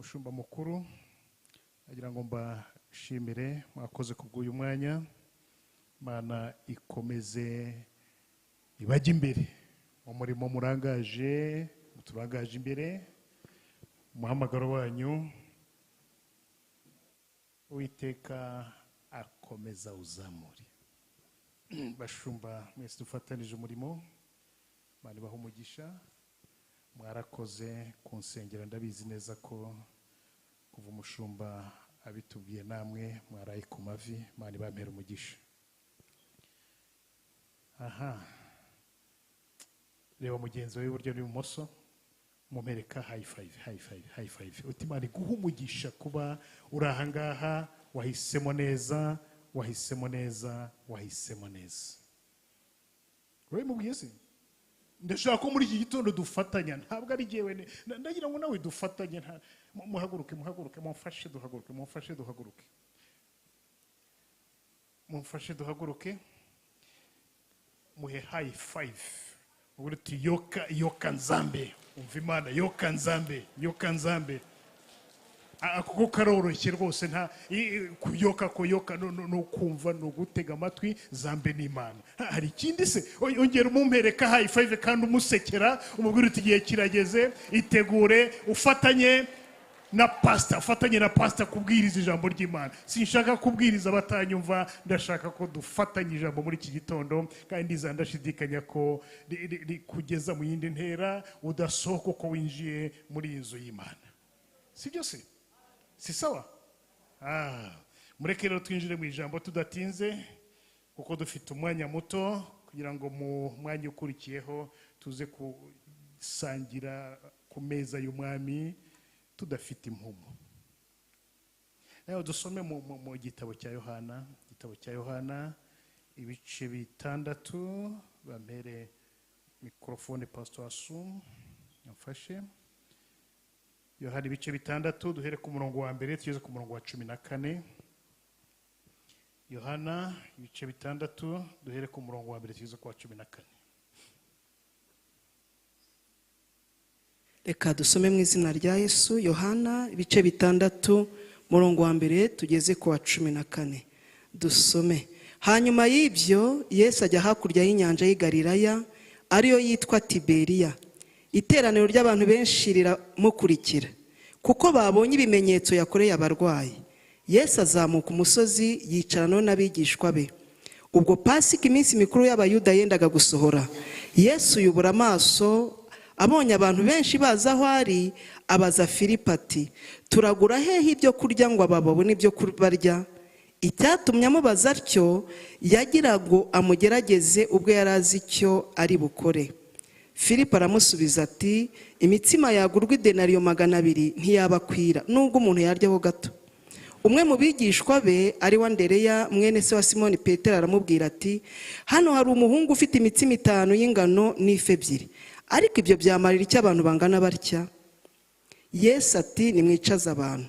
Mushumba mukuru, agira ngo mbashimire, mwakoze kubw'uyu mwanya. Imana ikomeze ibajye imbere mu murimo murangaje, muturangaje imbere, umuhamagaro wanyu Uwiteka akomeza uzamure. Bashumba mwese dufatanije umurimo, Imana ibahe umugisha. Mwarakoze kunsengera, ndabizi neza ko kuva umushumba abitubwiye namwe mwaraye ku mavi. Imana ibampere umugisha. Aha, reba mugenzi wawe iburyo n'ibumoso, mumpereka high five, high five, high five. Uti Imana iguhe umugisha kuba uri aha ngaha, wahisemo neza, wahisemo neza, wahisemo neza. Urabimubwiye se? Ndashaka ko muri iki gitondo dufatanya, ntabwo ari jyewe, ndagira ngo nawe dufatanye. Muhaguruke, muhaguruke, mumfashe duhaguruke, mumfashe duhaguruke, mumfashe duhaguruke, muhe high five. Uti yoka yoka nzambe, umva Imana, yoka nzambe, yoka nzambe. Kuko karoroshye rwose, nta kuyoka kuyoka no kumva no gutega amatwi. Zambe n'Imana. Hari ikindi se? Ongera umumpereka high five kandi umusekera, umubwira uti igihe kirageze, itegure, ufatanye na pastor, ufatanye na pastor kubwiriza ijambo ry'Imana. Sinshaka kubwiriza abatanyumva, ndashaka ko dufatanye ijambo muri iki gitondo, kandi ndashidikanya ko kugeza mu yindi ntera udasohoka uko winjiye muri iyi nzu y'Imana. Si byo se? Si sawa? Mureke rero twinjire mu ijambo tudatinze, kuko dufite umwanya muto, kugira ngo mu mwanya ukurikiyeho tuze gusangira ku meza y'umwami tudafite impumu. Nayo dusome mu gitabo cya Yohana, igitabo cya Yohana ibice 6. Bampere mikrofone Pastor Asum amfashe. Yohana ibice 6, duhere ku murongo wa 1 tugeze ku murongo wa 14. Yohana ibice 6, duhere ku murongo wa 1 tugeze ku wa 14. Reka dusome mu izina rya Yesu. Yohana ibice 6 murongo wa 1 tugeze ku wa 14. Dusome. Hanyuma y'ibyo Yesu ajya hakurya y'inyanja y'i Galilaya, ariyo yitwa Tiberiya. Iteraniro ry'abantu benshi riramukurikira, kuko babonye ibimenyetso yakoreye abarwayi. Yesu azamuka umusozi yicarana n'abigishwa be. Ubwo Pasika, iminsi mikuru y'Abayuda, yendaga gusohora, Yesu yubura amaso abonye abantu benshi baza aho ari, abaza Filipo ati: turagura hehe ibyo kurya ngo aba babone ibyo barya? Icyatumye amubaza atyo, yagira ngo amugerageze ubwo yari azi icyo ari bukore. Filipo aramusubiza ati: imitsima yagurwa idenariyo 200 ntiyabakwira, nubwo umuntu yaryaho gato. Umwe mu bigishwa be, ari we Andereya mwene se wa Simoni Petero, aramubwira ati: hano hari umuhungu ufite imitsima 5 y'ingano n'ifi 2, ariko ibyo byamarira icyo abantu bangana batya? Yesu ati: nimwicaze abantu.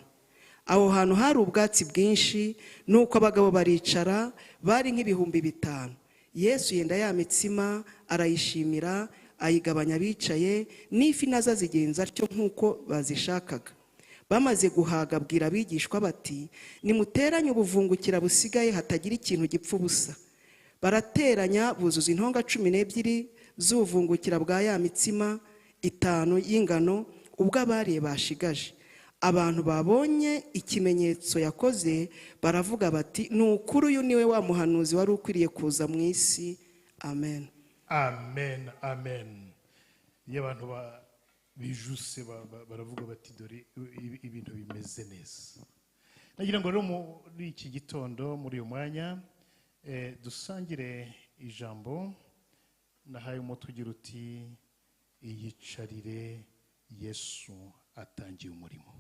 Aho hantu hari ubwatsi bwinshi, nuko abagabo baricara, bari nk'ibihumbi 5. Yesu yenda ya mitsima arayishimira, ayigabanya abicaye, n'ifi nazo azigenza atyo nk'uko bazishakaga. Bamaze guhaga abwira abigishwa bati: nimuteranye ubuvungukira busigaye, hatagira ikintu gipfa ubusa. Barateranya buzuza intonga 12 z'ubuvungukira bwa ya mitsima 5 y'ingano, ubwo abariye bashigaje. Abantu babonye ikimenyetso yakoze baravuga bati: ni ukuri uyu niwe wa muhanuzi wari ukwiriye kuza mu isi. Amen. Amen, amen. Iyo abantu bijuse baravuga bati dore ibintu bimeze neza. Nagira ngo rero muri iki gitondo, muri uyu mwanya, dusangire ijambo nahaye umutwe ugira uti: iyicarire Yesu atangiye umurimo.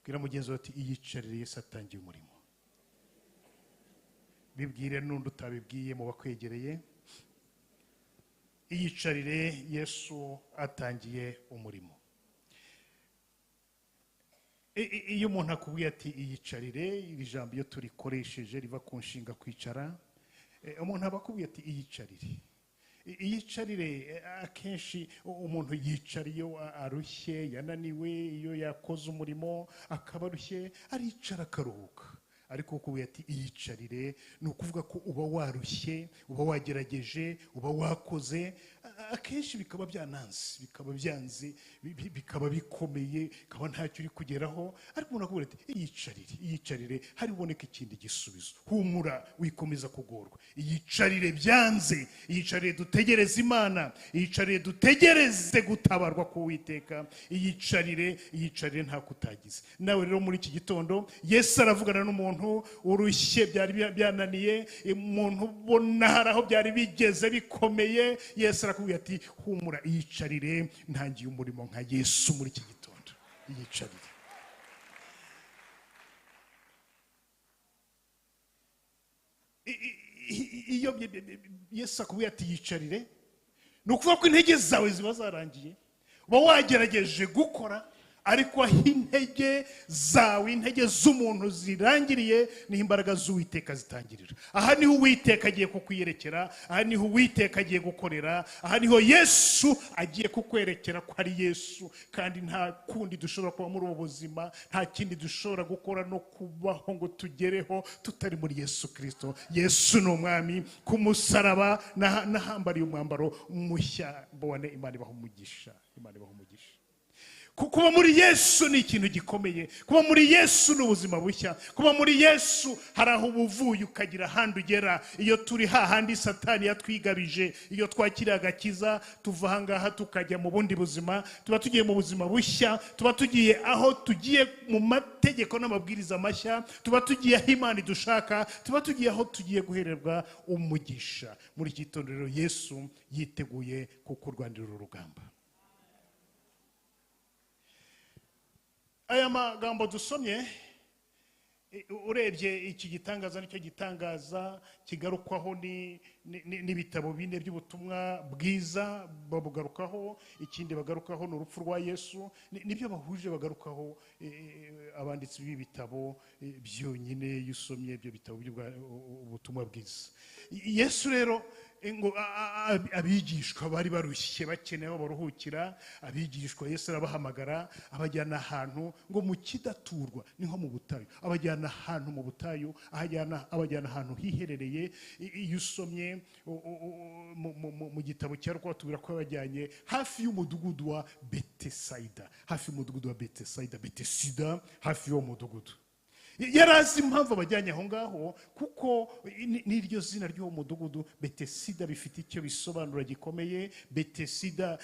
Bwira mugenzi wawe uti: iyicarire Yesu atangiye umurimo. Bibwire n'undi utabibwiye mu bakwegereye. Iyicarire Yesu atangiye umurimo. Iyo umuntu akubwiye ati iyicarire, iri jambo iyo turikoresheje riva ku nshinga kwicara, umuntu aba akubwiye ati iyicarire. Iyicarire akenshi umuntu yicara iyo arushye, yananiwe, iyo yakoze umurimo akaba arushye, aricara akaruhuka. Ariko kuko ati iyicarire, ni ukuvuga ko uba warushye, uba wagerageje, uba wakoze, akenshi bikaba byananze, bikaba byanze, bikaba bikomeye, bikaba ntacyo uri kugeraho. Ariko umuntu akubwira ati iyicarire, iyicarire, hari buboneke ikindi gisubizo, humura wikomeza kugorwa. Iyicarire byanze, iyicarire dutegereze Imana, iyicarire dutegereze gutabarwa k'Uwiteka, iyicarire, iyicarire nta kutagize. Nawe rero muri iki gitondo Yesu aravugana n'umuntu urushye, byari byananiye, umuntu ubona hari aho byari bigeze bikomeye. Yesu arakubwira ati humura, iyicarire, ntangiye umurimo nka Yesu muri iki gitondo. Iyicarire. Iyo Yesu akubwiye ati yicarire, ni ukuvuga ko intege zawe ziba zarangiye, uba wagerageje gukora, ariko aho intege zawe, intege z'umuntu zirangiriye, niho imbaraga z'Uwiteka zitangirira. Aha niho Uwiteka agiye kukwiyerekera, aha niho Uwiteka agiye gukorera, aha niho Yesu agiye kukwerekera ko ari Yesu. Kandi nta kundi dushobora kuba muri ubu buzima, nta kindi dushobora gukora no kubaho ngo tugereho tutari muri Yesu Kristo. Yesu ni Umwami. Ku musaraba nahambariye umwambaro mushya. Mbone Imana ibaha umugisha, Imana ibaha umugisha. Kuba muri Yesu ni ikintu gikomeye. Kuba muri Yesu ni ubuzima bushya. Kuba muri Yesu hari aho ubuvuye ukagira ahandi ugera. Iyo turi hahandi Satani yatwigabije, iyo twakiriye agakiza, tuva ahangaha tukajya mu bundi buzima, tuba tugiye mu buzima bushya, tuba tugiye aho tugiye mu mategeko n'amabwiriza mashya, tuba tugiye aho Imana idushaka, tuba tugiye aho tugiye guhererwa umugisha. Muri iki gitondo rero Yesu yiteguye kukurwanirira urugamba. Aya magambo dusomye, urebye iki gitangaza nicyo gitangaza kigarukwaho n'ibitabo bine by'ubutumwa bwiza babugarukaho. Ikindi bagarukaho ni urupfu rwa Yesu, nibyo bahuje bagarukaho abanditsi b'ibitabo byonyine. Iyo usomye ibyo bitabo by'ubutumwa bwiza, Yesu rero ngo abigishwa bari barushye bakeneye aho baruhukira, abigishwa Yesu arabahamagara abajyana ahantu ngo mu kidaturwa, ni nko mu butayu, abajyana ahantu mu butayu, abajyana ahantu hiherereye. Iyo usomye mu gitabo cya Luka batubwira ko yabajyanye hafi y'umudugudu wa Betesayida, hafi y'umudugudu wa Betesayida, Betesida, hafi y'uwo mudugudu. Yari azi impamvu abajyanye aho ngaho, kuko n'iryo zina ry'uwo mudugudu Betesida bifite icyo bisobanura gikomeye. Betesida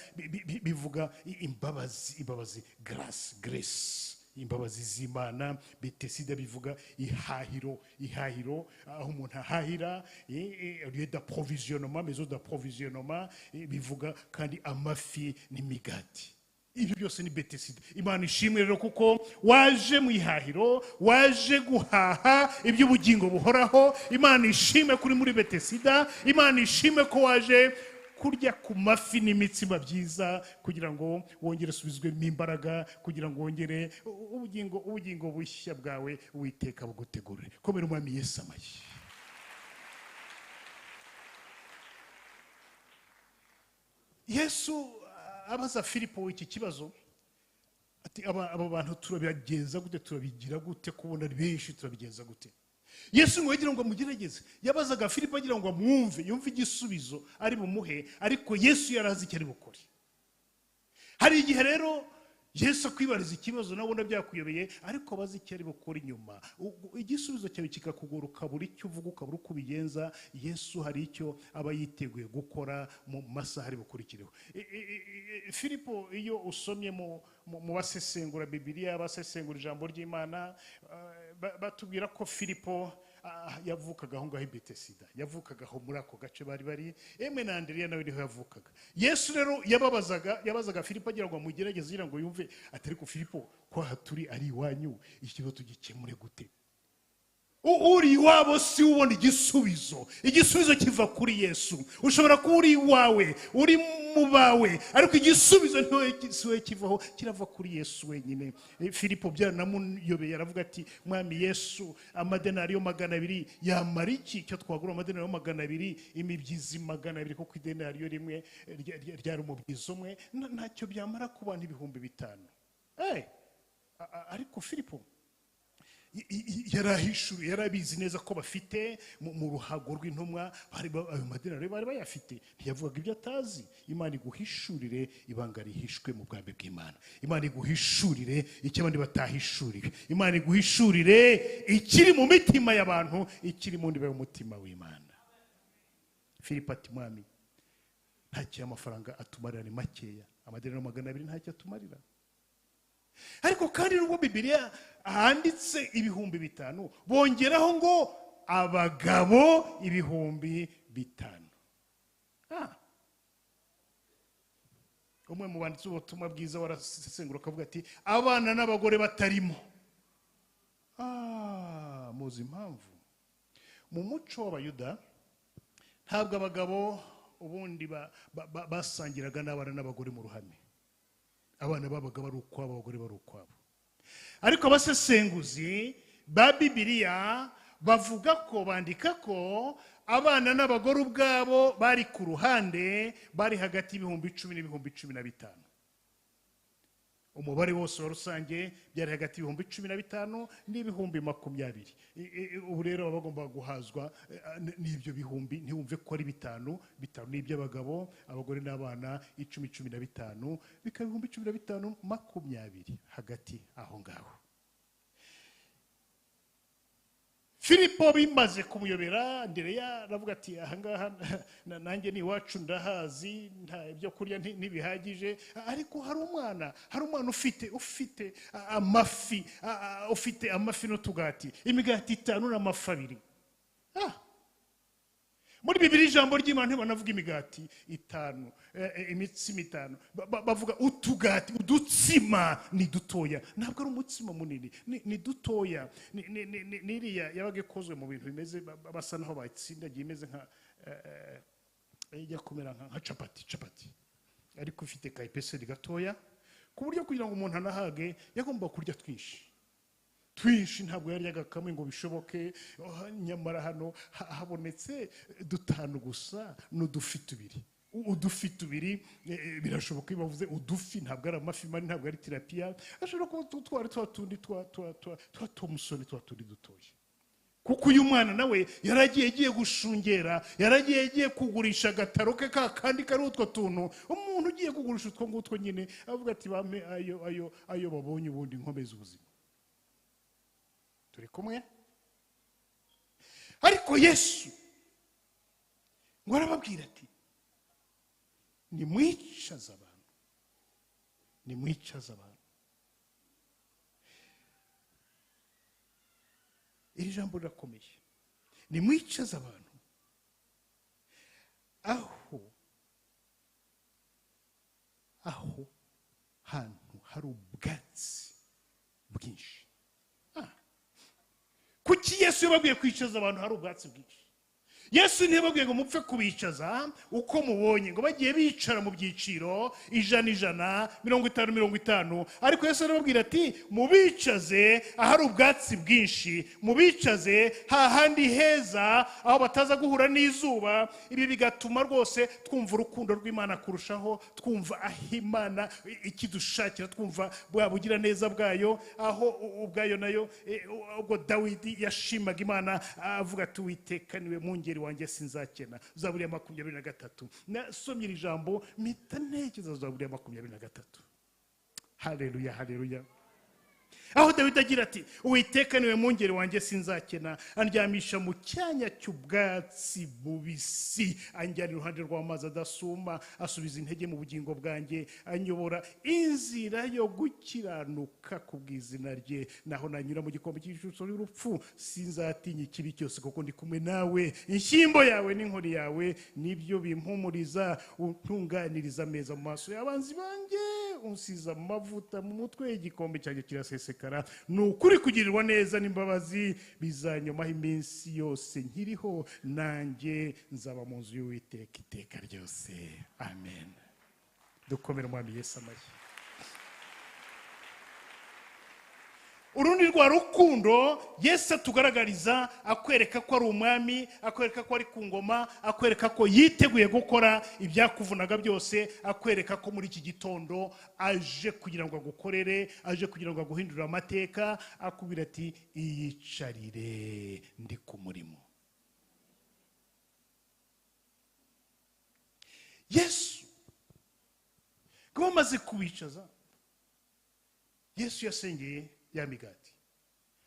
bivuga imbabazi, imbabazi, grace, grace, imbabazi z'Imana. Betesida bivuga ihahiro, ihahiro aho umuntu ahahira, lieu d'approvisionnement, maison d'approvisionnement, bivuga kandi amafi n'imigati. Ibyo byose ni Betesida. Imana ishimwe rero kuko waje mu ihahiro, waje guhaha iby'ubugingo buhoraho. Imana ishimwe kuri muri Betesida. Imana ishimwe ko waje kurya ku mafi n'imitsima byiza, kugira ngo wongere usubizwemo imbaraga, kugira ngo wongere ubugingo, ubugingo bushya bwawe Uwiteka bugutegurire. Komera Umwami Yesu amashyi. Yesu abaza Filipo iki kibazo ati aba bantu turabigenza gute, turabigira gute, kubona ari benshi turabigenza gute? Yesu ngo yagira ngo amugerageze, yabazaga Filipo agira ngo amwumve, yumve igisubizo ari bumuhe, ariko Yesu yarazi icyo ari bukore. Hari igihe rero Yesu akwibariza ikibazo nawe ubona byakuyobeye, ariko abazi icyo ari bukore inyuma, igisubizo cyawe kikakugora, ukabura icyo uvuga, ukabura uko ubigenza. Yesu hari icyo aba yiteguye gukora mu masaha ari bukurikireho. Filipo iyo usomye mu basesengura Bibiliya, basesengura ijambo ry'Imana, batubwira ko Filipo yavukaga aho ngaho i Betesida, yavukaga aho muri ako gace bari bari, emwe na Andereya nawe niho yavukaga. Yesu rero yabazaga Filipo agira ngo amugerageze, agira ngo yumve ati ariko Filipo ko aha turi ari iwanyu, ikibazo tugikemure gute? Uri iwabo si ubona igisubizo. Igisubizo kiva kuri Yesu. Ushobora kuba uri iwawe, uri mu bawe, ariko igisubizo si wowe kivaho, kirava kuri Yesu wenyine. Filipo byaranamuyobeye, aravuga ati: "Mwami Yesu, amadenariyo 200 yamara iki? Icyo twagura amadenariyo 200, imibyizi 200, kuko idenariyo rimwe ryari umubyizi umwe, ntacyo byamara ku bantu 5000." Ariko Filipo yarahishuriye, yarabizi neza ko bafite mu ruhago rw'intumwa bari ayo madenari bari bayafite. Ntiyavugaga ibyo atazi. Imana iguhishurire ibanga rihishwe mu bwami bw'Imana. Imana iguhishurire icyo abandi batahishuriwe. Imana iguhishurire ikiri mu mitima y'abantu, ikiri mu ndiba y'umutima w'Imana. Filipo ati: "Mwami, ntacyo amafaranga atumarira, ni makeya, amadenari 200 ntacyo atumarira." Ariko kandi nubwo Bibiliya handitse 5000, bongeraho ngo abagabo 5000. Umwe mu banditsi b'ubutumwa bwiza warasesengura akavuga ati: "Abana n'abagore batarimo." Muzi impamvu? Mu muco w'Abayuda ntabwo abagabo ubundi basangiraga n'abana n'abagore mu ruhame. Abana babaga bari ukwabo, abagore bari ukwabo. Ariko abasesenguzi ba Bibiliya bavuga ko, bandika ko abana n'abagore ubwabo bari ku ruhande, bari hagati y'10,000 n'15,000. Umubare wose wa rusange byari hagati y'15,000 n'20,000. Ubu rero baba bagomba guhazwa n'ibyo bihumbi. Ntiwumve ko ari bitanu bitanu ni iby'abagabo, abagore n'abana 10, 15, bikaba 15,000, 20, hagati aho ngaho. Filipo bimaze kumuyobera, Andereya aravuga ati: "Ahangaha nanjye ni iwacu ndahazi, nta ibyo kurya ntibihagije, ariko hari umwana ufite amafi, ufite amafi n'utugati, imigati itanu n'amafi abiri." Muri Bibiliya ijambo ry'Imana ntibanavuga imigati itanu, imitsima itanu. Bavuga utugati, udutsima. Ni dutoya, ntabwo ari umutsima munini, ni dutoya. N'iriya yabaga ikozwe mu bintu bimeze basa naho batsindagiye, imeze nka ijya kumera nka capati, ariko ifite ka épaisseur gatoya, ku buryo kugira ngo umuntu anahage yagomba kurya twinshi twinshi, ntabwo yaryaga kamwe ngo bishoboke. Oh, nyamara hano habonetse dutanu gusa n'udufi tubiri. Udufi tubiri, birashoboka. Iyo bavuze udufi ntabwo ari amafi manini, ntabwo ari tilapia, ashobora kuba twari twa tundi twa tomusoni, twa tundi dutoya, kuko uyu mwana nawe yaragiye agiye gushungera, yaragiye agiye kugurisha agataro ke ka kandi kariho utwo tuntu. Umuntu ugiye kugurisha utwo ngutwo nyine avuga ati: "Bampe ayo babonye, ubundi nkomeze ubuzima." Turi kumwe? Ariko Yesu ngo arababwira ati: "Nimwicaze abantu, nimwicaze abantu." Iri jambo rirakomeye: nimwicaze abantu aho hantu hari ubwatsi bwinshi. Kuki Yesu yababwiye kwicaza abantu hari ubwatsi bwinshi? Yesu ntiyababwiye ngo mupfe kubicaza uko mubonye, ngo bagiye bicara mu byiciro 100 100, 50 50. Ariko Yesu arababwira ati: "Mubicaze ahari ubwatsi bwinshi, mubicaze hahandi heza, aho bataza guhura n'izuba." Ibi bigatuma rwose twumva urukundo rw'Imana kurushaho, twumva aho Imana ikidushakira, twumva bwa bugiraneza bwayo, aho ubwayo nayo. Ubwo Dawidi yashimaga Imana avuga ati: "Uwiteka niwe mwungeri wanjye, sinzakena", Zaburi ya 23. Nasomye iri jambo mpita ntekereza Zaburi ya 23. Haleluya, haleluya! Aho Dawidi agira ati: "Uwiteka niwe mwungeri wanjye, sinzakena. Andyamisha mu cyanya cy'ubwatsi bubisi, anjyana iruhande rw'amazi adasuma, asubiza intege mu bugingo bwanjye, anyobora inzira yo gukiranuka ku bw'izina rye. Naho nanyura mu gikombe cy'igicucu y'urupfu, sinzatinya ikibi cyose, kuko ndi kumwe nawe. Inshyimbo yawe n'inkoni yawe nibyo bimpumuriza. Untunganiriza ameza mu maso y'abanzi banjye." Unsize amavuta mu mutwe, igikombe cyanjye kirasesekara. Ni ukuri, kugirirwa neza n'imbabazi bizanyomaho iminsi yose nkiriho, nanjye nzaba mu nzu y'Uwiteka iteka ryose. Amen. Dukomere Umwami Yesu amashyi. Urundi rwa rukundo Yesu atugaragariza, akwereka ko ari umwami, akwereka ko ari ku ngoma, akwereka ko yiteguye gukora ibyakuvunaga byose, akwereka ko muri iki gitondo aje kugira ngo agukorere, aje kugira ngo aguhindurire amateka, akubwira ati: "Iyicarire, ndi ku murimo." Yesu kuba amaze kubicaza, Yesu yasengeye ya migati,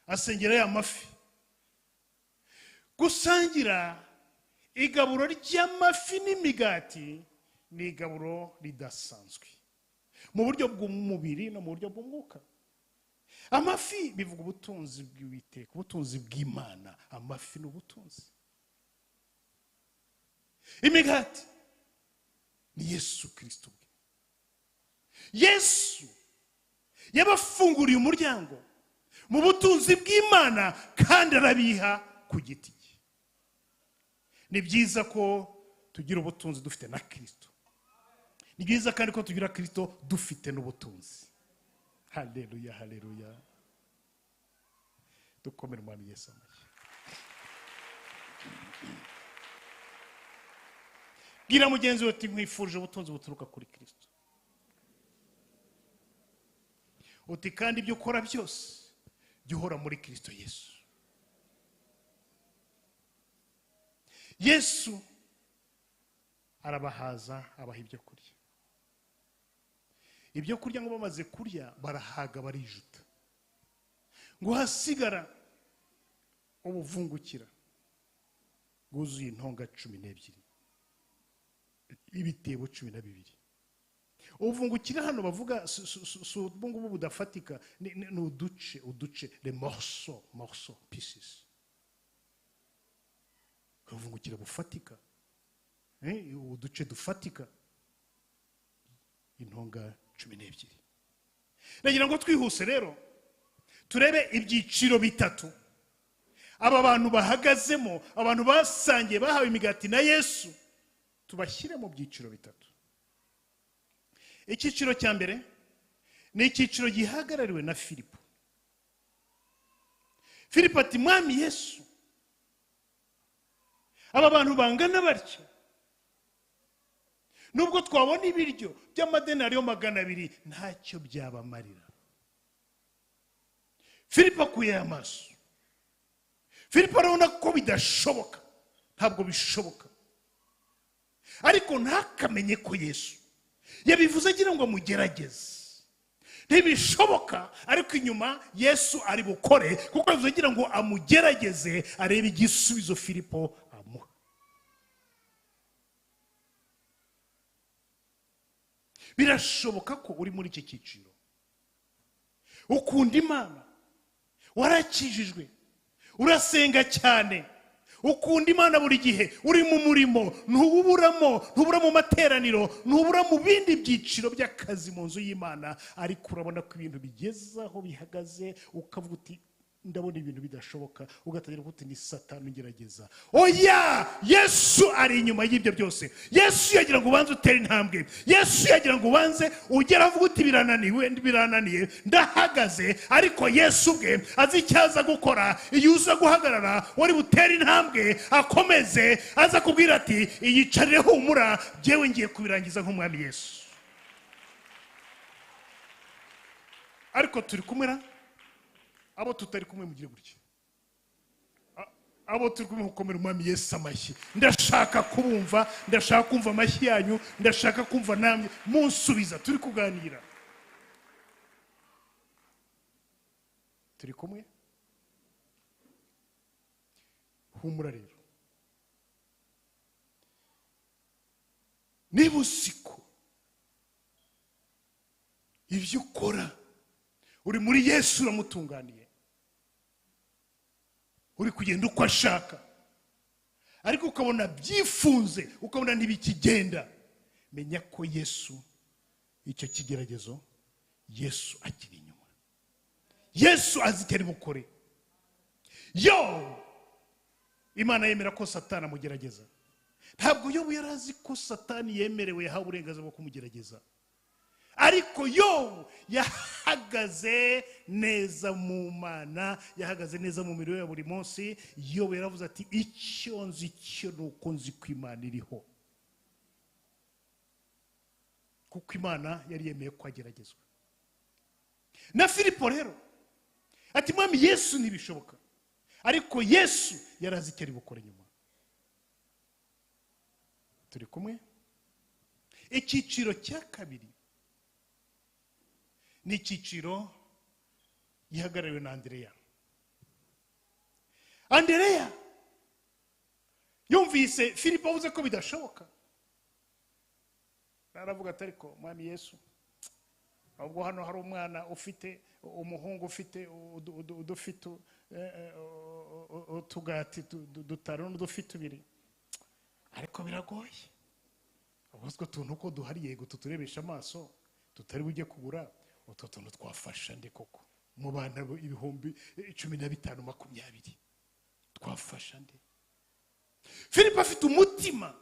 asengera ya mafi. Gusangira igaburo ry'amafi n'imigati ni igaburo ridasanzwe mu buryo bw'umubiri no mu buryo bw'umwuka. Amafi bivuga ubutunzi bw'Uwiteka, ubutunzi bw'Imana. Amafi ni ubutunzi. Imigati ni Yesu Kirisito ubwe. Yesu yabafunguriye umuryango mu butunzi bw'Imana kandi arabiha ku giti cye. Ni byiza ko tugira ubutunzi dufite na Kirisito. Ni byiza kandi ko tugira Kirisito dufite n'ubutunzi. Haleluya, haleluya! Dukomere Umwami Yesu amashyi. Bwira mugenzi we uti: "Nkwifurije ubutunzi buturuka kuri Kirisito." Uti: "Kandi ibyo ukora byose, jya uhora muri Kirisito Yesu." Yesu arabahaza, abaha ibyo kurya. Ibyo kurya ngo bamaze kurya barahaga, barijuta, ngo hasigara ubuvungukira bwuzuye intonga 12, ibitebo 12. Ubuvungukira hano bavuga si ubu ngubu budafatika, ni uduce, uduce, les morceaux, morceaux, pieces. Ubuvungukira bufatika, uduce dufatika, intonga 12. Nagira ngo twihuse rero turebe ibyiciro bitatu aba bantu bahagazemo, abantu basangiye, bahawe imigati na Yesu. Tubashyire mu byiciro bitatu. Icyiciro cya mbere ni icyiciro gihagarariwe na Filipo. Filipo ati: "Mwami Yesu, aba bantu bangana batya, nubwo twabona ibiryo by'amadenariyo 200, ntacyo byabamarira." Filipo akuye amaso. Filipo arabona ko bidashoboka, ntabwo bishoboka. Ariko ntakamenye ko Yesu yabivuze agira ngo amugerageze. Ntibishoboka, ariko inyuma Yesu ari bukore, kuko yabivuze agira ngo amugerageze, arebe igisubizo Filipo amuha. Birashoboka ko uri muri iki cyiciro: ukunda Imana, warakijijwe, urasenga cyane, ukunda Imana, buri gihe uri mu murimo, ntuwuburamo, ntubura mu materaniro, ntubura mu bindi byiciro by'akazi mu nzu y'Imana. Ariko urabona ko ibintu bigeze aho bihagaze, ukavuga uti: "Ndabona ibintu bidashoboka." Ugatangira kuvuga uti: "Ni Satani ugerageza." Oya, Yesu ari inyuma y'ibyo byose. Yesu yagira ngo ubanze utere intambwe. Yesu yagira ngo ubanze ugere avuga uti: "Birananiwe, birananiye, ndahagaze." Ariko Yesu ubwe azi icyo aza gukora. Iyo uza guhagarara, wari butere intambwe akomeze, aza kubwira ati: "Iyicarire, humura, jyewe ngiye kubirangiza nk'Umwami Yesu." Ariko turi kumwe ra? Abo tutari kumwe mugire gutya. Abo turi kumwe gukomera Umwami Yesu amashyi. Ndashaka kubumva, ndashaka kumva amashyi yanyu, ndashaka kumva namwe munsubiza turi kuganira. Turi kumwe? Humura rero, niba uzi ko ibyo ukora uri muri Yesu, uramutunganiye, uri kugenda uko ashaka, ariko ukabona byifunze, ukabona ntibikigenda, menya ko Yesu icyo kigeragezo Yesu akiri inyuma, Yesu azi icyo ari bukore. Yo Imana yemera ko Satani amugerageza. Ntabwo Yobu yari azi ko Satani yemerewe, yahawe uburenganzira bwo kumugerageza, ariko Yobu yahagaze neza mu Mana, yahagaze neza mu mirimo ya buri munsi. Yobu yaravuze ati icyo nzi cyo ni uko nzi ko Imana iriho, kuko Imana yari yemeye ko ageragezwa. Na Filipo rero ati mwami Yesu ntibishoboka, ariko Yesu yari azi icyo ari bukore nyuma. Turi kumwe. Icyiciro cya kabiri ni icyiciro gihagarariwe na Andereya. Andereya yumvise Filipo avuze ko bidashoboka, aravuga ati ariko mwami Yesu, ahubwo hano hari umwana ufite umuhungu ufite udufite utugati dutanu n'udufi tubiri, ariko biragoye. Ubwo tuntu ko duhari yego tuturebesha amaso tutari bujye kugura, utwo tuntu twafasha nde koko mu bana 15,000 20 twafasha nde? Filipo afite umutima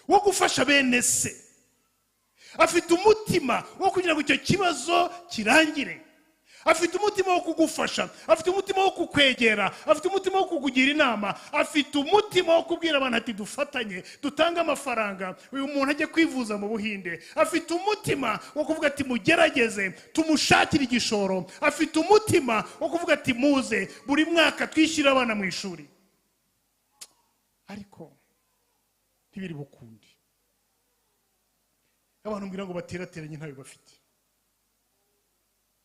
wo gufasha bene se, afite umutima wo kugira ngo icyo kibazo kirangire, afite umutima wo kugufasha, afite umutima wo kukwegera, afite umutima wo kukugira inama, afite umutima wo kubwira abantu ati dufatanye dutange amafaranga uyu muntu ajye kwivuza mu Buhinde, afite umutima wo kuvuga ati mugerageze tumushakire igishoro, afite umutima wo kuvuga ati muze buri mwaka twishyire abana mu ishuri. Ariko ntibiri bukundi. Abantu mbwira ngo baterateranye ntayo bafite.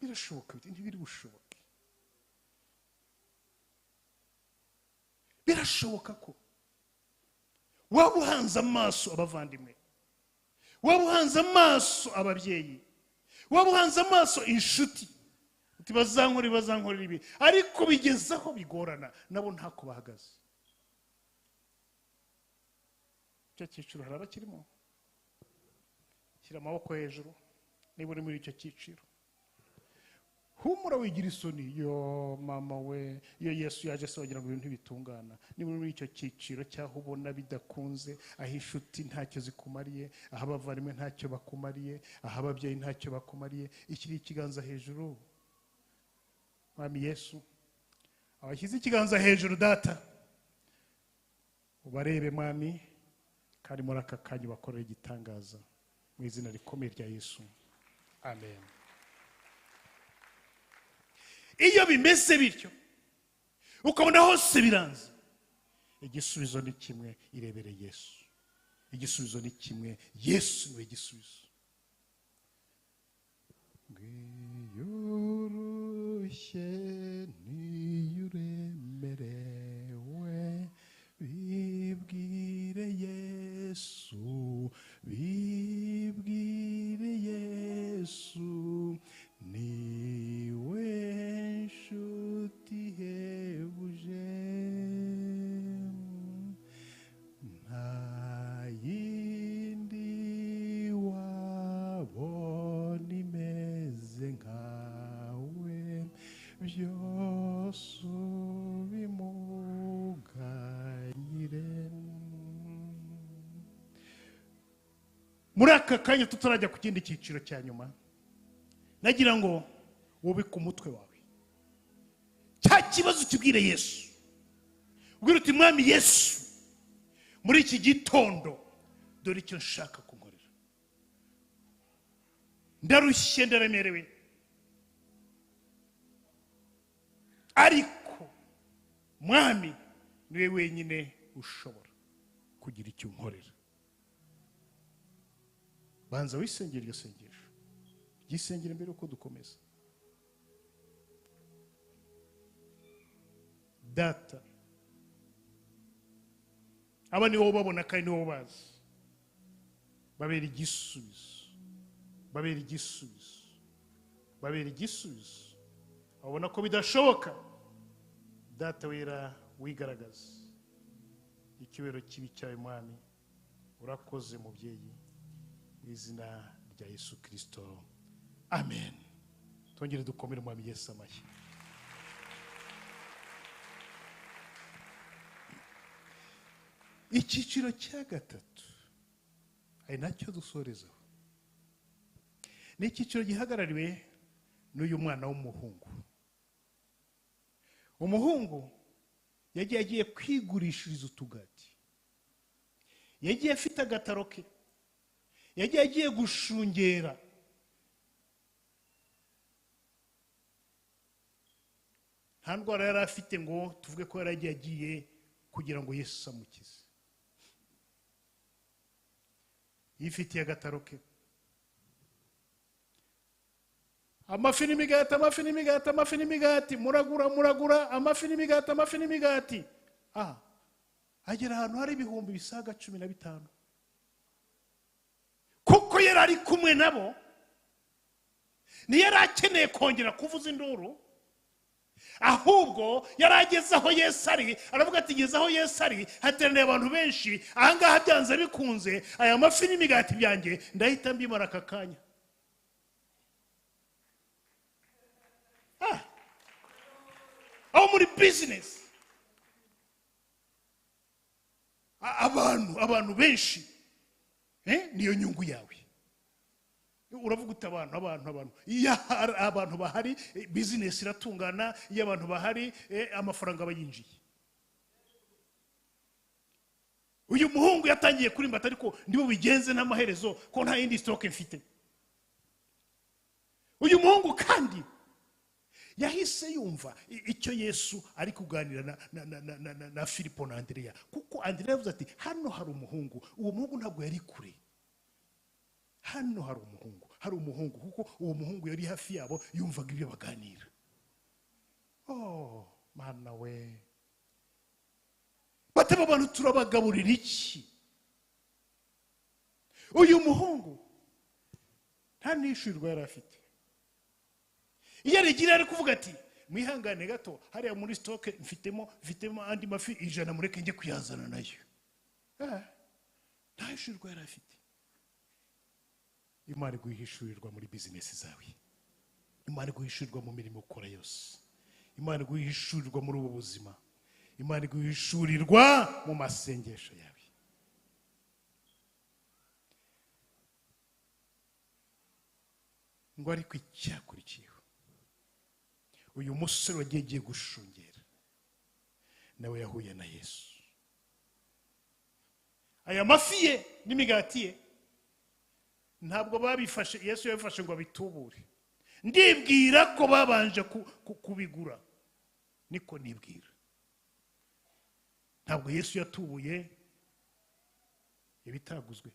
Birashoboka bite? Ntibiri bushoboke. Birashoboka ko waba uhanze amaso abavandimwe, waba uhanze amaso ababyeyi, waba uhanze amaso inshuti, uti bazankorera ibi, ariko bigezaho bigorana nabo ntako bahagaze. Icyo cyiciro hari abakirimo? Shyira amaboko hejuru niba uri muri icyo cyiciro. Humura wigira isoni, yo mama we, iyo Yesu yaje se wagira ngo ibintu ntibitungana. Niba uri muri icyo cyiciro cyaho ubona bidakunze, aho inshuti ntacyo zikumariye, aho abavandimwe ntacyo bakumariye, aho ababyeyi ntacyo bakumariye, ishyira ikiganza hejuru. Mwami Yesu, abashyize ikiganza hejuru data, ubarebe mwami, kandi muri aka kanya bakorera igitangaza mu izina rikomeye rya Yesu, amen. Iyo bimeze bityo ukabona hose biranze, igisubizo ni kimwe, irebere Yesu. Igisubizo ni kimwe, Yesu niwe gisubizo. Ngiyurushye niyuremerewe, bibwire Yesu, bibwire Yesu, niwe nshuti ihebuje, nta yindi wabona imeze nkawe, byose ubimuganyire. Muri aka kanya tutarajya ku kindi cyiciro cya nyuma, nagira ngo wubike umutwe wawe cya kibazo kibwire Yesu. Ubwire uti mwami Yesu, muri iki gitondo dore icyo nshaka kunkorera, ndarushye ndaremerewe, ariko mwami niwe wenyine ushobora kugira icyo unkorera. Banza wisengera iryo sengesho, ryisengere mbere uko dukomeza. Data, aba ni wowe babona kandi ni wowe bazi, babera igisubizo, babera igisubizo, babera igisubizo. Babona ko bidashoboka, Data wera wigaragaza ikibero kibi cyawe mwami. Urakoze mubyeyi, mu izina rya Yesu Kristo, Amen. Twongere dukomere Umwami Yesu amashyi. Icyiciro cya gatatu ari nacyo dusorezaho, ni icyiciro gihagarariwe n'uyu mwana w'umuhungu. Umuhungu yagiye agiye kwigurishiriza utugati, yagiye afite agataro ke, yagiye agiye gushungera. Nta ndwara yari afite ngo tuvuge ko yari agiye kugira ngo Yesu amukize. Yifitiye agataro ke, amafi n'imigati, amafi n'imigati, amafi n'imigati, muragura muragura, amafi n'imigati, amafi n'imigati. Agera ahantu hari 15,000, kuko yari ari kumwe nabo, ntiyari akeneye kongera kuvuza induru, ahubwo yari ageze aho Yesu ari, aravuga ati ngeze aho Yesu ari, hateraniye abantu benshi, ahangaha byanze bikunze, aya mafi n'imigati byanjye ndahita mbimara aka kanya. Aho muri business abantu benshi, niyo nyungu yawe. Uravuga uti abantu abantu abantu, iyo abantu bahari business iratungana, iyo abantu bahari amafaranga aba yinjiye. Uyu muhungu yatangiye kurimbata, ariko ndibo bigenze n'amaherezo ko nta yindi stock mfite. Uyu muhungu kandi yahise yumva icyo Yesu ari kuganira na Filipo na Andrea, kuko Andrea yavuze ati hano hari umuhungu. Uwo muhungu ntabwo yari kure, hano hari umuhungu, hari umuhungu, kuko uwo muhungu yari hafi yabo, yumvaga ibyo baganira. Oh mana we, bataba abantu turabagaburira iki? Uyu muhungu nta nishyurwa yari afite. Iyo arigira ari kuvuga ati mwihangane gato, hariya muri stock mfitemo andi mafi 100, mureke njye kuyazana nayo. Nta ishyurwa yari afite. Imana iguhishurirwa muri business zawe, Imana iguhishurirwa mu mirimo ukora yose, Imana iguhishurirwa muri ubu buzima, Imana iguhishurirwa mu masengesho yawe. Ngo ariko icyakurikiyeho, uyu musore wagiye agiye gushungera nawe yahuye na Yesu. Aya mafi ye n'imigati ye ntabwo babifashe, Yesu yabifashe ngo abitubure. Ndibwira ko babanje kubigura, niko nibwira. Ntabwo Yesu yatubuye ibitaguzwe.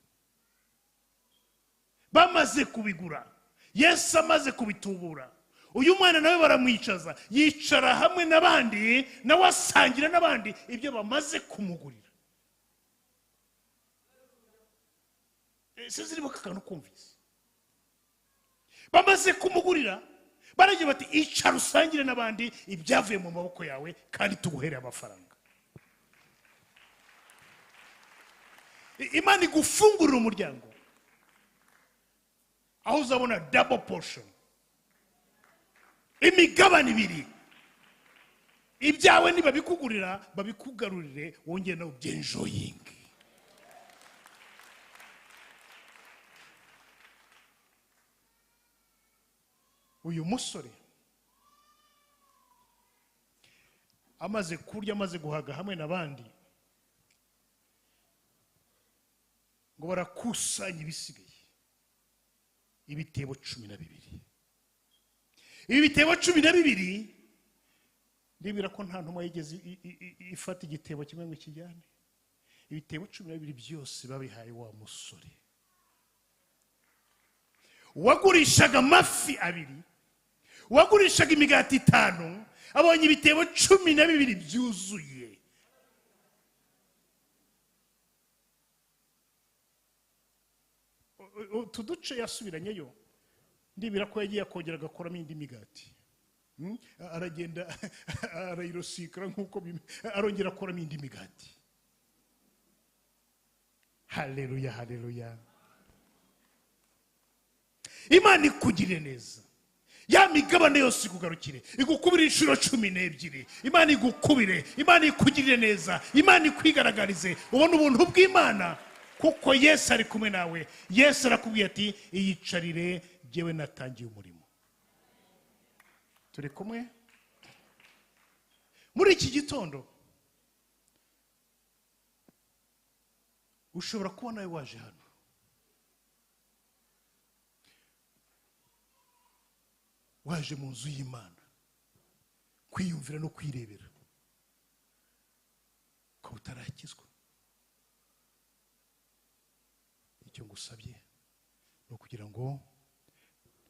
Bamaze kubigura, Yesu amaze kubitubura, uyu mwana nawe baramwicaza, yicara hamwe n'abandi, nawe asangira n'abandi ibyo bamaze kumugurira. Sinzi niba aka kantu kumvise. Bamaze kumugurira, baragira bati icara usangire n'abandi ibyavuye mu maboko yawe, kandi tuguhere amafaranga. Imana igufungurira umuryango aho uzabona double portion, imigabane ibiri. Ibyawe nibabikugurira babikugarurire, wongere nawe ubyenjoyinge. Uyu musore amaze kurya, amaze guhaga hamwe n'abandi, ngo barakusanya ibisigaye, ibitebo 12. Ibi bitebo 12, ndibwira ko nta ntumwa yigeze ifata igitebo kimwe ngo ikijyane. Ibitebo 12 byose babihaye wa musore wagurishaga amafi 2, wagurishaga imigati 5, abonye ibitebo 12 byuzuye. Utu duce yasubiranyeyo, ndibwira ko yagiye akongera agakoramo indi migati. Aragenda arayirosikara nkuko arongera akoramo indi migati. Haleluya, haleluya. Imana ikugirire neza, ya migabane yose ikugarukire, igukubire inshuro 12. Imana igukubire, Imana ikugirire neza, Imana ikwigaragarize, ubone ubuntu bw'Imana, kuko Yesu ari kumwe nawe. Yesu arakubwiye ati iyicarire, jyewe natangiye umurimo. Turi kumwe muri iki gitondo. Ushobora kuba nawe waje hano waje mu nzu y'Imana kwiyumvira no kwirebera, ukaba utarakizwa. Icyo ngusabye ni ukugira ngo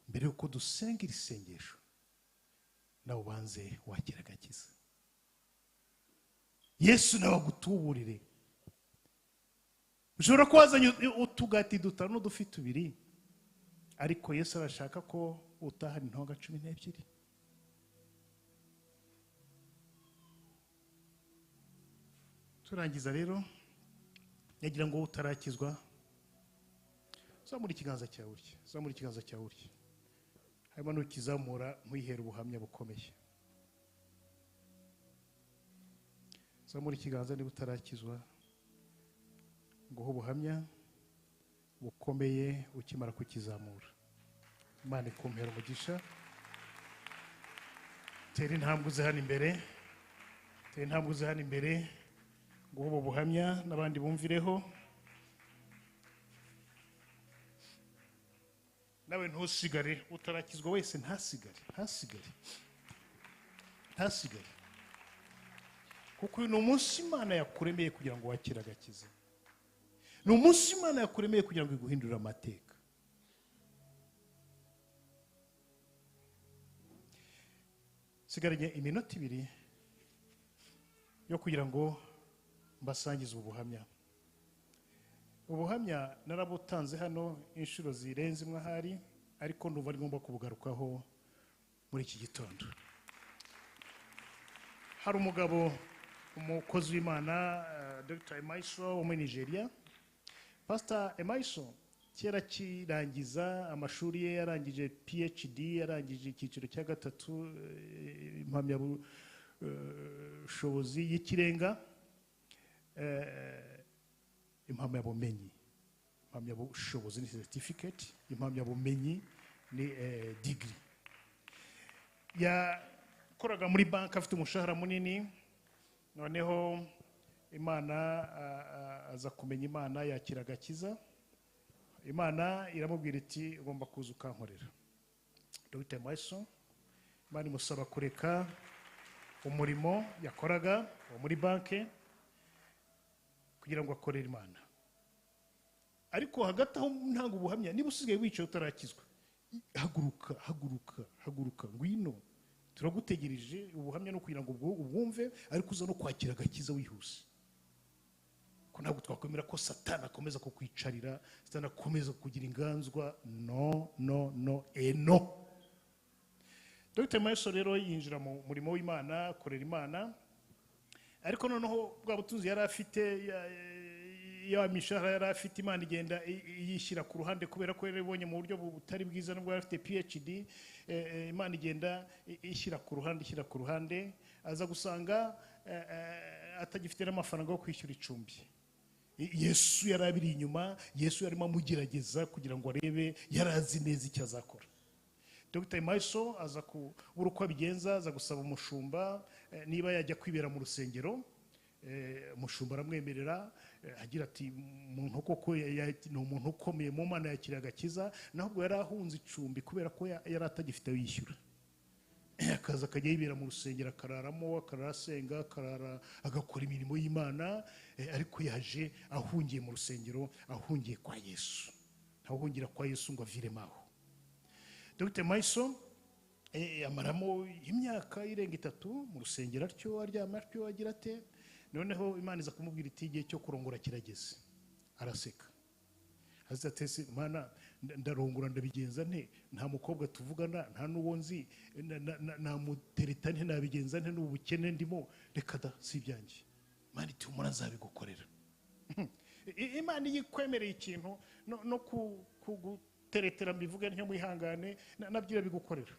mbere y'uko dusenga iri sengesho nawe ubanze wakira agakiza, Yesu nawe agutuburire. Ushobora kuba wazanye utugati dutanu n'udufi tubiri, ariko Yesu arashaka ko utahana intonga 12. Turangiza rero, yagira ngo utarakizwa zamura ikiganza cyawe urye, zamura ikiganza cyawe urye. Hanyuma nukizamura nkwihera ubuhamya bukomeye. Zamura ikiganza niba utarakizwa, nguhe ubuhamya bukomeye ukimara kukizamura. Imana ikumpera umugisha. Tera intambwe uze hano imbere, tera intambwe uze hano imbere, nguhe ubu buhamya n'abandi bumvireho. Nawe ntusigare, utarakizwa wese ntasigare, ntasigare, ntasigare, kuko uyu ni umunsi Imana yakuremeye kugira ngo wakire agakiza. Ni umunsi Imana yakuremeye kugira ngo iguhindurire amateka. Sigaranye iminota 2 yo kugira ngo mbasangize ubu buhamya. Ubuhamya narabutanze hano inshuro zirenze imwe ahari, ariko ndumva ari ngombwa kubugarukaho muri iki gitondo. Hari umugabo, umukozi w'Imana, Dr. Emaiso wo muri Nigeria. Pastor Emaiso kera akirangiza amashuri ye, yarangije PhD, yarangije icyiciro cya 3, impamyabushobozi y'ikirenga, impamyabumenyi, impamyabushobozi ni certificate, impamyabumenyi ni degree. Yakoraga muri banki afite umushahara munini, noneho Imana aza kumenya Imana, yakira agakiza. Imana iramubwira iti ugomba kuza ukankorera. Dr. Emaiso, Imana imusaba kureka umurimo yakoraga wo muri banki kugira ngo akorere Imana. Ariko hagati aho ntanga ubuhamya, niba usigaye wicaye utarakizwa, haguruka, haguruka, haguruka, ngwino, turagutegereje. Ubuhamya no kugira ngo ubwumve, ariko uza no kwakira agakiza wihuse. Ko ntabwo twakwemera ko Satani akomeza kukwicarira, Satani akomeza kugira inganzwa. No, no, no, e no. Dr. Emaiso rero yinjira mu murimo w'Imana, akorera Imana, ariko noneho bwa butunzi yari afite, ya mishahara yari afite, Imana igenda yishyira ku ruhande kubera ko yari ibonye mu buryo butari bwiza, nubwo yari afite PhD. Imana igenda ishyira ku ruhande, ishyira ku ruhande, aza gusanga atagifite n'amafaranga yo kwishyura icumbi. Yesu yari abiri inyuma, Yesu yarimo amugerageza kugira ngo arebe, yari azi neza icyo azakora. Dr. Emaiso aza kubura uko abigenza, aza gusaba umushumba niba yajya kwibera mu rusengero. Umushumba aramwemerera, agira ati umuntu koko ni umuntu ukomeye mu Mana, yakira agakiza. Nahubwo yari ahunze icumbi kubera ko yari atagifite yishyura, akaza akajya yibera mu rusengero, akararamo, akarara asenga, akarara agakora imirimo y'Imana, ariko yaje ahungiye mu rusengero, ahungiye kwa Yesu. Ntawuhungira kwa Yesu ngo aviremo aho. Dr. Emaiso amaramo imyaka irenga 3 mu rusengero atyo, aryama atyo, agira ate. Noneho Imana iza kumubwira iti igihe cyo kurongora kirageze. Araseka, aza ati ese Mana ndarongora ndabigenza nte? Nta mukobwa tuvugana, nta n'uwo nzi, namutereta nte, nabigenza nte n'ubukene ndimo? Reka da, si ibyanjye. Imana iti humura nzabigukorera. Imana iyo ikwemereye ikintu no Ndaguteretera mbivuge ntyo mwihangane, nabyo irabigukorera.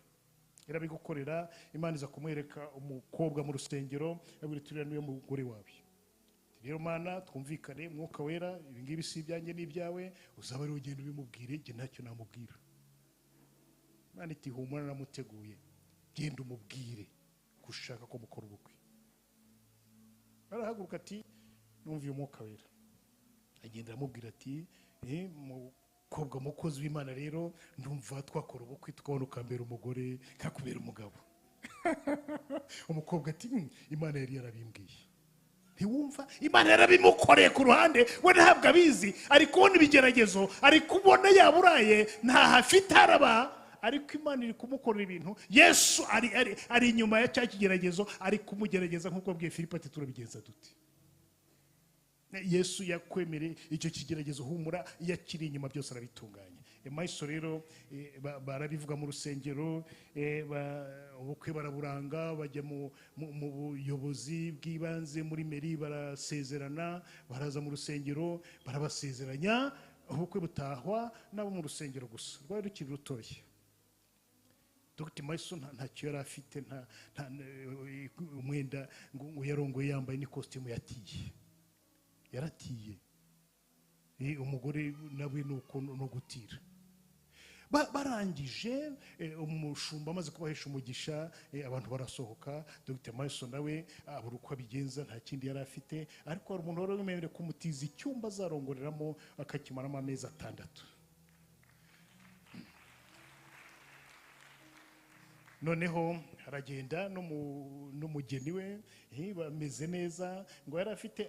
Irabigukorera. Imana iza kumwereka umukobwa mu rusengero, yabwira iti uriya niwe mugore wawe. Rero Mana twumvikane, Mwuka Wera, ibi ngibi si ibyanjye n'ibyawe, uzaba ari ugenda ubimubwire, njye ntacyo namubwira. Imana iti humura namuteguye, genda umubwire gushaka ko mukora ubukwe. Arahaguruka ati numviye Umwuka Wera. Agenda aramubwira ati mukobwa mukozi w'Imana rero ndumva twakora ubukwe tukabona ukambera umugore nkakubera umugabo. Umukobwa ati Imana yari yarabimbwiye. Ntiwumva? Imana yarabimukoreye ku ruhande, we ntabwo abizi, ari kubona ibigeragezo, ari kubona yaburaye, ntahafite araba, ariko Imana iri kumukorera ibintu. Yesu ari inyuma ya cya kigeragezo, ari kumugerageza nk'uko abwiye Filipo ati turabigenza dute. Yesu yakwemereye icyo kigeragezo, humura, iyo akiri inyuma byose arabitunganya. Emayiso rero barabivuga mu rusengero, ubukwe baraburanga, bajya mu buyobozi bw'ibanze muri meri, barasezerana, baraza mu rusengero barabasezeranya, ubukwe butahwa nabo mu rusengero gusa, rwari rukiri rutoya. Dr. Mayiso ntacyo yari afite, nta umwenda ngo yarongoye yambaye n'ikositimu yatiye, yaratiye. Umugore nawe nuko no gutira. Barangije umushumba amaze kubahesha umugisha, abantu barasohoka. Dr. Mayiso nawe abura uko abigenza, nta kindi yari afite, ariko hari umuntu wari wemerewe kumutiza icyumba azarongoreramo akakimaramo amezi 6. Noneho aragenda n'umugeni we, bameze neza, ngo yari afite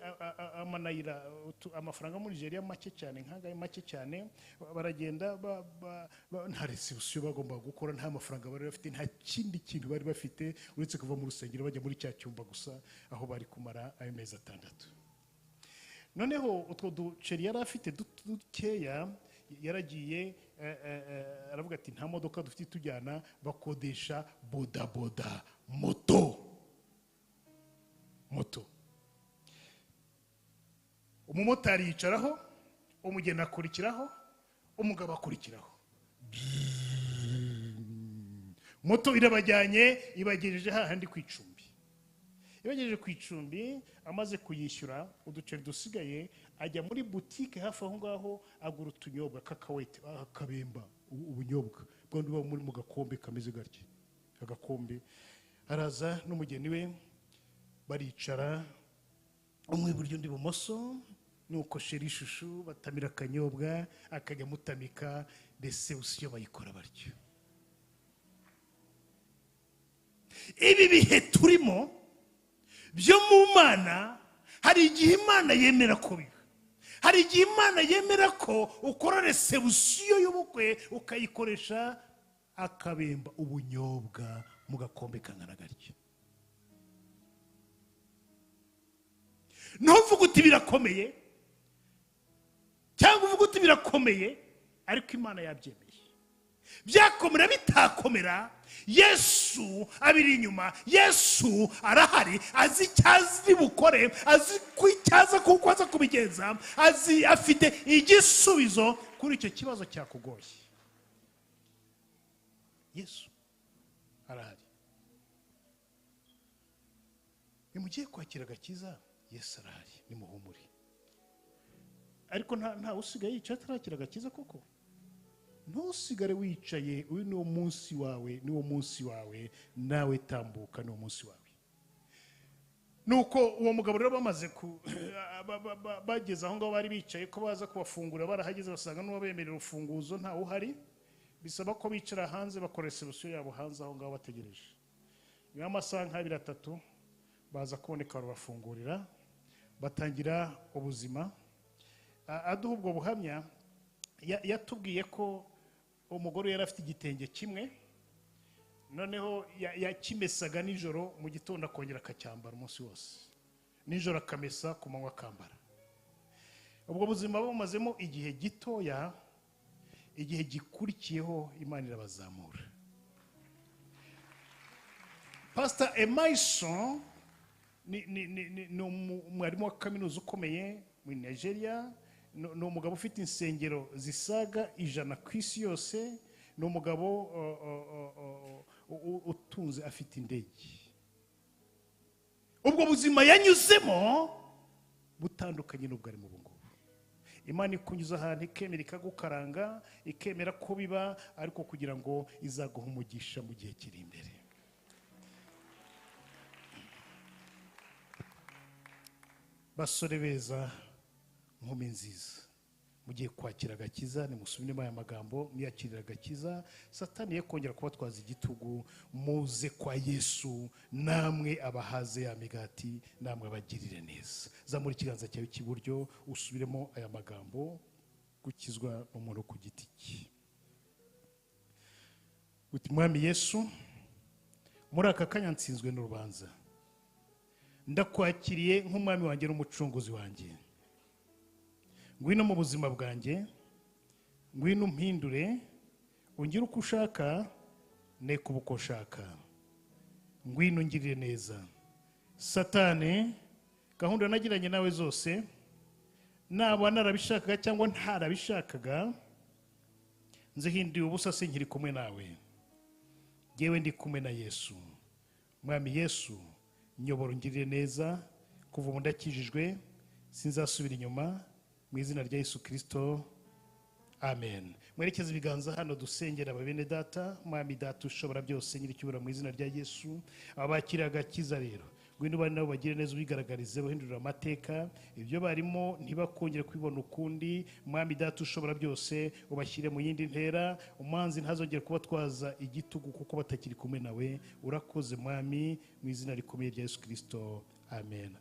amanayira, amafaranga muri Nigeria make cyane, nk'angahe make cyane. Baragenda nta reception bagomba gukora, nta mafaranga bari bafite, nta kindi kintu bari bafite uretse kuva mu rusengero bajya muri cya cyumba gusa aho bari kumara ayo mezi 6. Noneho utwo duceri yari afite dukeya, yaragiye aravuga ati nta modoka dufite tujyana, bakodesha bodaboda moto. Umumotari yicaraho, umugeni akurikiraho, umugabo akurikiraho. Moto irabajyanye, ibagejeje hahandi ku icumbi. Ibagejeje ku icumbi, amaze kuyishyura uduceri dusigaye, ajya muri boutique hafi aho ngaho agura utunyobwa kakawete, akabemba ubunyobwa bwandi buba muri mu gakombe kameze gatya, agakombe. Araza n'umugeni we baricara, umwe iburyo undi ibumoso, nuko sheri ishushu batamira akanyobwa, akajya mutamika, reception bayikora batyo. Ibi bihe turimo byo mu Mana, hari igihe Imana yemera ko biba, hari igihe Imana yemera ko ukora reception y'ubukwe ukayikoresha akabemba ubunyobwa mu gakombe kangana gatya. Ntuvuge uti birakomeye, cyangwa uvuge uti birakomeye, ariko Imana yabyemeye. Byakomera bitakomera, Yesu abiri inyuma, Yesu arahari, azi icyazi bukore, azi kwicyaza kuko aza kubigenza, azi afite igisubizo kuri icyo kibazo cyakugoye. Yesu arahari. Nimugiye kwakira agakiza, Yesu arahari, nimuhumure. Ariko nta usigaye yicaye atarakira agakiza koko. Ntusigare wicaye, uyu ni umunsi wawe, ni umunsi wawe, nawe tambuka, ni umunsi wawe. Nuko uwo mugabo rero bamaze bageze aho ngaho bari bicaye ko baza kubafungura, barahageze basanga n'uwabemerera urufunguzo ntawe uhari, bisaba ko bicara hanze bakora reception yabo hanze aho ngaho bategereje. Nyuma y'amasaha nk'abiri atatu baza kuboneka barabafungurira, batangira ubuzima. Aduha ubwo buhamya, yatubwiye ko umugore yari afite igitenge kimwe, noneho yakimesaga nijoro, mu gitondo akongera akacyambara umunsi wose, nijoro akamesa, ku manywa akambara. Ubwo buzima bumazemo igihe gitoya, igihe gikurikiyeho Imana irabazamura. Pastor Emaison ni umwarimu wa kaminuza ukomeye muri Nigeria, Ni umugabo ufite insengero zisaga 100 ku isi yose. Ni umugabo utunze, afite indege. Ubwo buzima yanyuzemo butandukanye n'ubwo arimo ubu ngubu. Imana ikunyuza ahantu, ikemera ikagukaranga, ikemera ko biba, ariko kugira ngo izaguha umugisha mu gihe kiri imbere. Basore beza, nkumi nziza, mugiye kwakira agakiza, nimusubiremo aya magambo, mwiyakirira agakiza. Satani ye kongera kubatwaza igitugu. Muze kwa Yesu, namwe abahaze ya migati, namwe abagirire neza. Zamura ikiganza cyawe cy'iburyo, usubiremo aya magambo. Gukizwa n'umuntu ku giti cye. Uti: "Mwami Yesu, muri aka kanya nsinzwe n'urubanza, ndakwakiriye nk'umwami wanjye n'umucunguzi wanjye. Ngwino mu buzima bwanjye, ngwino umpindure, ungire uko ushaka, ne kuba uko ushaka. Ngwino ungirire neza. Satani, gahunda nagiranye nawe zose, naba narabishakaga cyangwa ntarabishakaga, nzihinduye ubusa, sinkiri kumwe nawe. Yewe, ndi kumwe na Yesu. Mwami Yesu, nyobora, ungirire neza. Kuva ubu ndakijijwe, sinzasubira inyuma, mu izina rya Yesu Kirisito, amen." Mwerekeze ibiganza hano, dusengera aba bene data. Mwami Data ushobora byose, nyiricyubahiro, mu izina rya Yesu, abakiriye agakiza rero, ngwino ubane nabo, bagire neza, ubigaragarize, bahindurira amateka, ibyo barimo ntibakongere kubibona ukundi. Mwami Data ushobora byose, ubashyire mu yindi ntera, umwanzi ntazongere kubatwaza igitugu kuko batakiri kumwe nawe. Urakoze Mwami, mu izina rikomeye rya Yesu Kirisito, amen.